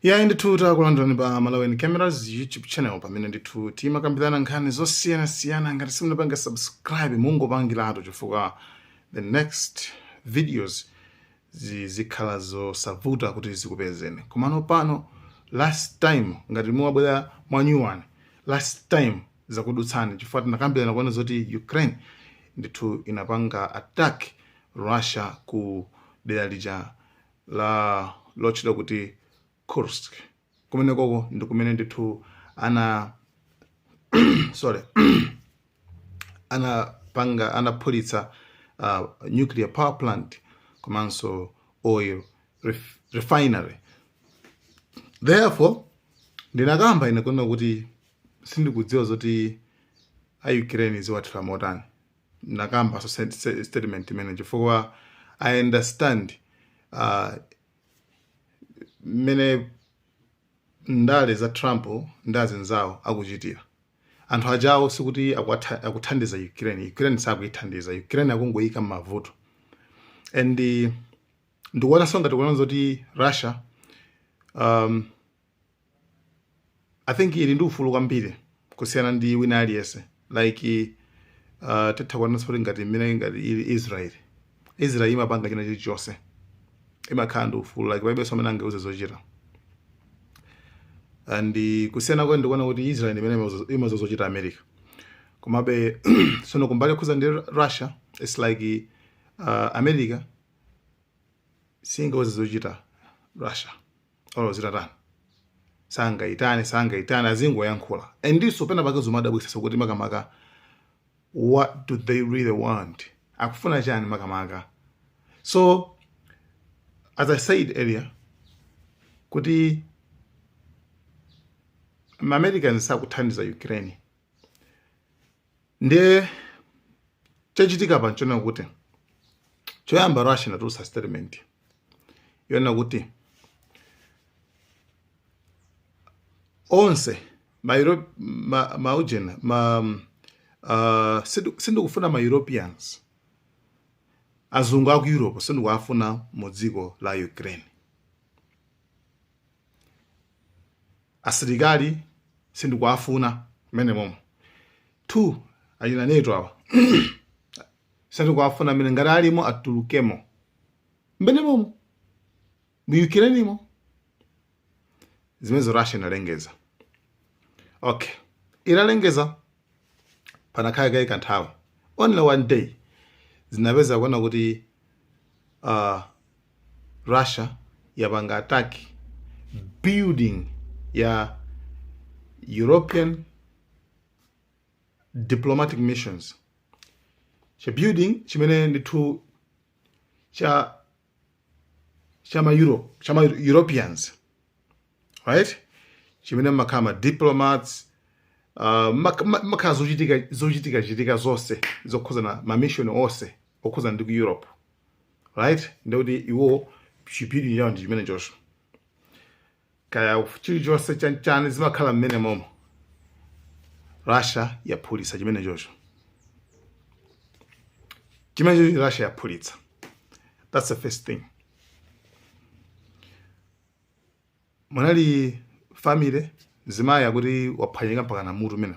Yayi ndithu, takulandirani pa Malawian Cameras YouTube channel, pamene ndithu timakambirana nkhani zosiyanasiyana. Ngati simunapanga subscribe, mungopangiratu, chifukwa the next videos zikhala zosavuta kuti zikupezeni. Komano pano, last time ngati muwabwera mwanyuwani, last time zakudutsani, chifukwa tinakambirana kuona zoti Ukraine ndithu inapanga attack Russia ku dera lija la lotchedwa kuti Kursk. Kumene koko ndi kumene ndithu ana, sorry, anapanga, anaphulitsa nuclear power plant komanso oil refinery. Therefore ndinakamba ine kuona kuti sindikudziwa zoti a Ukraine ziwathira motani. Nakamba so statement imene chifukwa I understand mmene ndale za Trump ndi azinzawo akuchitira. Anthu ajawo sikuti akuthandiza Ukraine. Ukraine sakuyithandiza. Ukraine akungoyika m'mavuto. And ndikuonanso ngati kuona zoti Russia, I think ili ndi ufulu kwambiri kusiyana ndi wina aliyense. Like titha kuonanso kuti ngati mmene ngati ili Israel, Israel imapanga china chilichonse, imakhala ndi ufulu, like palibenso amene angauze zochita. And kusiyana kwake ndikuona kuti Israel imene imazo zochita America. Komabe sono kumbali khuza ndi Russia, it's like America singauze zochita Russia olo zitatani, sangaitane, sangaitane, azingoyankhula. Andinso pena pake zomadabwitsa kuti makamaka what do they really want? Akufuna chani makamaka? So as I said earlier kuti Americans sakuthandiza Ukraine. Ndiye chachitika pa nchona kuti choyamba Russia inatulutsa statement yonena kuti onse ma ma maujena ma sindikufuna ma Europeans, azungu aku Europe, sindikuwafuna mu dziko la Ukraine. Asilikali sindikuwafuna mmene momo. Two, achina NATO awa sindikuwafuna mmene, ngati alimo atulukemo mmene momo mu Ukraine mo. Zimenezo Russia inalengeza. Okay, italengeza, panakhala kaye kanthawi, only one day, zinapeza kuona kuti Russia yapanga attack building ya European diplomatic missions, cha building chimene ndithu cha ma Europe, cha ma Europeans, right, chimene makhala ma diplomats, makhala zochitika chitika zonse zokhuzana ma mission onse okhuzana ndi ku Europe, right? Ndikuti iwo chibuilding chawo ndi chimene chocho, kaya chilichonse chanchani zimakhala mmene momo. Russia yaphulitsa chimene chocho, chimene chocho Russia yaphulitsa. That's the first thing. Munali family, zimayi akuti waphwanyika mpaka na mutu mene,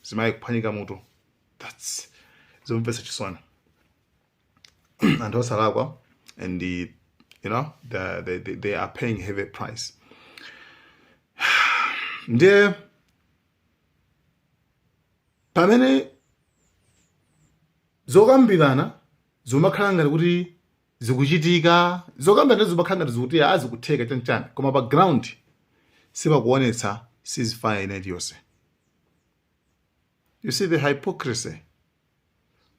zimayi kuphwanyika mutu. That's zomvetsa chisoni, anthu osalakwa, and the, you know the, they, they, they are paying heavy price. Ndiye pamene zokambirana zimakhala ngati kuti zikuchitika, zokambirana zimakhala ngati zikuti azikutheka chanchani, koma pa ground sipakuonetsa ceasefire ina iliyonse. You see the hypocrisy?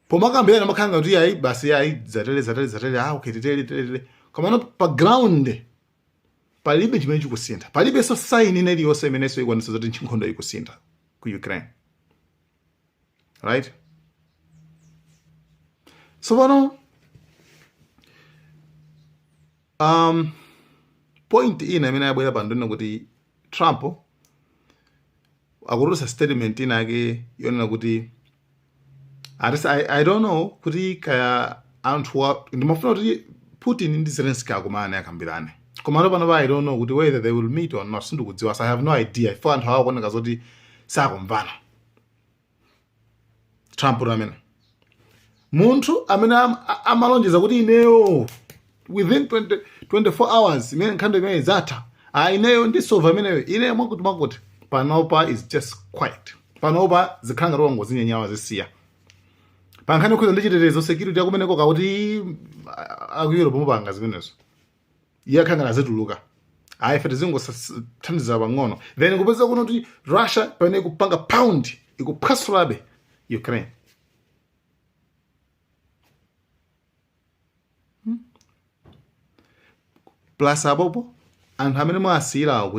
Pomakambirana makhala ngati ayi basi, ayi zatere, zatere, zatere, ah okay, titere, tere, tere, koma no, pa ground palibe chimene chikusintha, palibenso sign ina iliyonse imenenso ikuonetsa zoti nkhondo ikusintha ku Ukraine, right? So pano point ina imene yabwera pano ndinena kuti Trump akutulutsa statement ina yake yonena kuti atisi, I don't know kuti kaya anthu ndimafuna kuti Putin ndi Zelensky akumane, akambirane. Komano pano pa I don't know kuti whether they will meet or not, sindikudziwa. So I have no idea. Ifo anthu awa kuoneka zoti sakumvana. Trump amene munthu amene amalonjeza kuti ineyo within 20, 24 hours imene nkhani imene idzatha, ah, ineyo ndisova imeneyo, ineyo mwakuti mwakuti. Panopa is just quiet. Panopa zikhala ngati wangozinyenyawa zisiya pa nkhani yokhuza ndi chitetezo, security yakumeneko, kakuti aku Europe mupanga zimenezo, iye akhala ngati azituluka. Ayi, ife tizingothandiza pang'ono. Then kupeza kuno kuti Russia pamene ikupanga pound, ikuphwasulabe Ukraine. Plus apopo anthu amene mwasiyirawo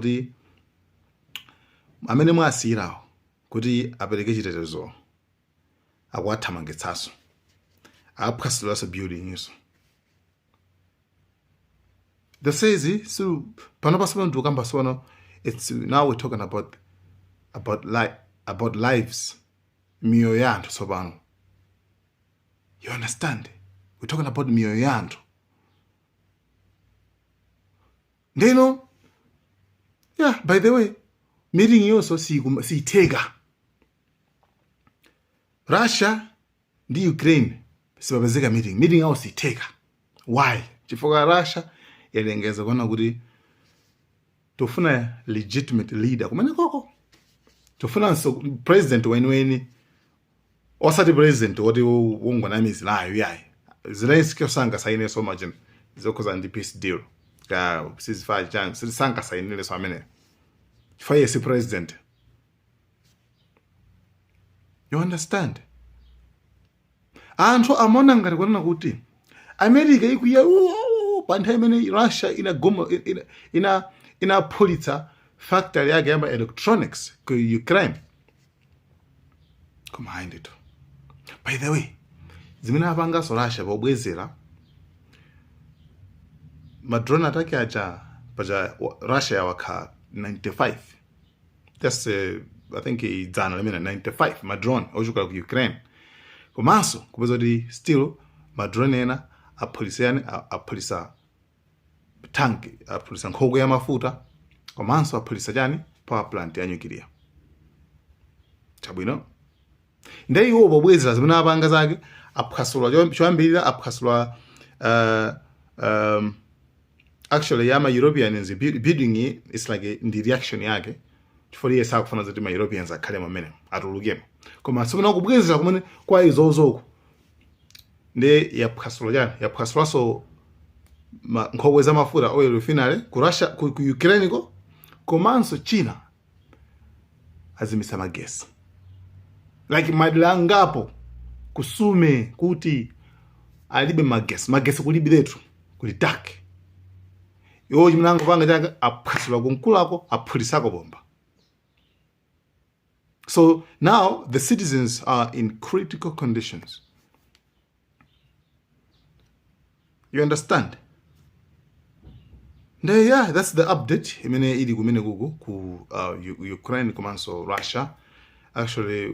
kuti apereke chitetezo akuwathamangitsanso, aphwasulanso building iso. The says so pano pasopano ndikukamba sono, it's now we're talking about lives, miyoyo ya anthu tsopano. You understand? We're talking about miyoyo ya anthu. Ndeno yeah, by the way, meeting yonso siyitheka. Russia ndi Ukraine sipapezeka meeting yawo siyitheka. Why? Chifukwa Russia yalengeza kuona kuti tofuna legitimate leader kumene koko, tofunanso president weniweni, osati president woti wongonamizirayo yayi. Zelensky sangasayineso machina zokhoza ndi peace deal ka ceasefire chani, sangasayinileso ameneyo chifukwa iye si president. You understand? Anthu amaona ngati kunena kuti America ikwiya pa nthawi imene Russia inagoma inaphulitsa factory yake yama electronics ku Ukraine, koma hayi ndithu. By the way, zimene apanganso Russia pobwezera ma drone attack aja paja, Russia yawakha 95, that's I think idzana limene 95 ma drone ochokera ku Ukraine, komanso kupeza kuti still ma drone ena aphulisa yani, aphulisa tank, aphulisa nkhokwe ya mafuta, komanso aphulisa chani, power plant ya nuclear. Chabwino, nde iwo pobwezera zimene apanga zake, aphwasula choyambirira aphwasula actually yama Europeans building iyi, it's like ndi reaction yake chifukwa iye sakufuna zoti ma Europeans akhale pamene atulukemo. Koma tsopano kubwezera kumene kwa izozoko, ndi yaphwasula chani, yaphwasulanso nkhokwe za mafuta, oil refinery ku Russia, ku Ukraine ko, komanso China azimisa magesi like madera angapo kusume kuti alibe magesi, magesi kulibiretu, kuli dark. Iwo chimene angopanga chake, aphwasula kunkulako, aphulisako bomba. So now the citizens are in critical conditions. You understand? Nde yeah, that's the update imene ili kumene kuku ku Ukraine komanso Russia. Actually,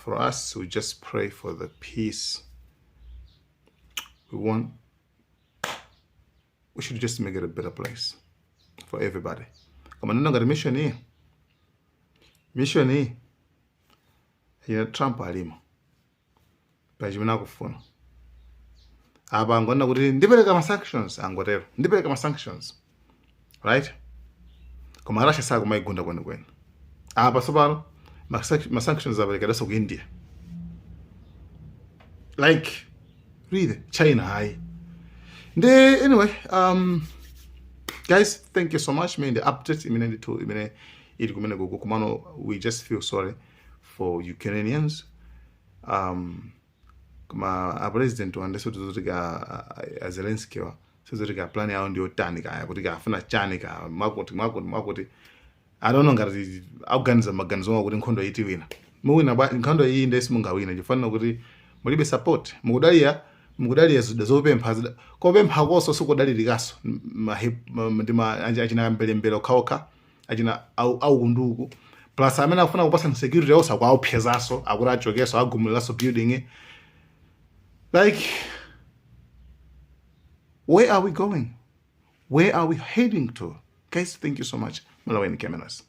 for us, we just pray for the peace. We should just make it a better place for everybody. Koma nena ngati mission iyi, mission iyi ina Trump alimo pa chimene akufuna apa, angonena kuti ndipereka ma sanctions, angotero ndipereka ma sanctions, right? Koma Russia sakumayigunda kwenikweni. Apa tsopano ma sanctions aperekedwanso ku India. Like really, China hayi. Ndi anyway, guys, thank you so much. Imene ndi update imene ndithu imene ili kumene kuku. Komano we just feel sorry for Ukrainians. Koma a president wandeso tizoti ka a Zelensky wa sizoti ka plan yawo ndiyotani kaya, kuti kafuna chani ka mwakuti mwakuti mwakuti. I don't know ngati akuganiza maganizo awo kuti nkhondo iyi tiwina, muwina bwa nkhondo iyi? Nde simungawina chifanira kuti mulibe support, mukudalira zida zopempha, zida kopempha koso sikudalirikaso, ndi achina mbelembele okhaokha, achina aukunduku, plus amene akufuna kupasa security yawo sakuwaopsezaso, akuti achokeso, agumuliranso building. Like, where are we going? Where are we heading to, guys? Thank you so much. Malawi Cameras.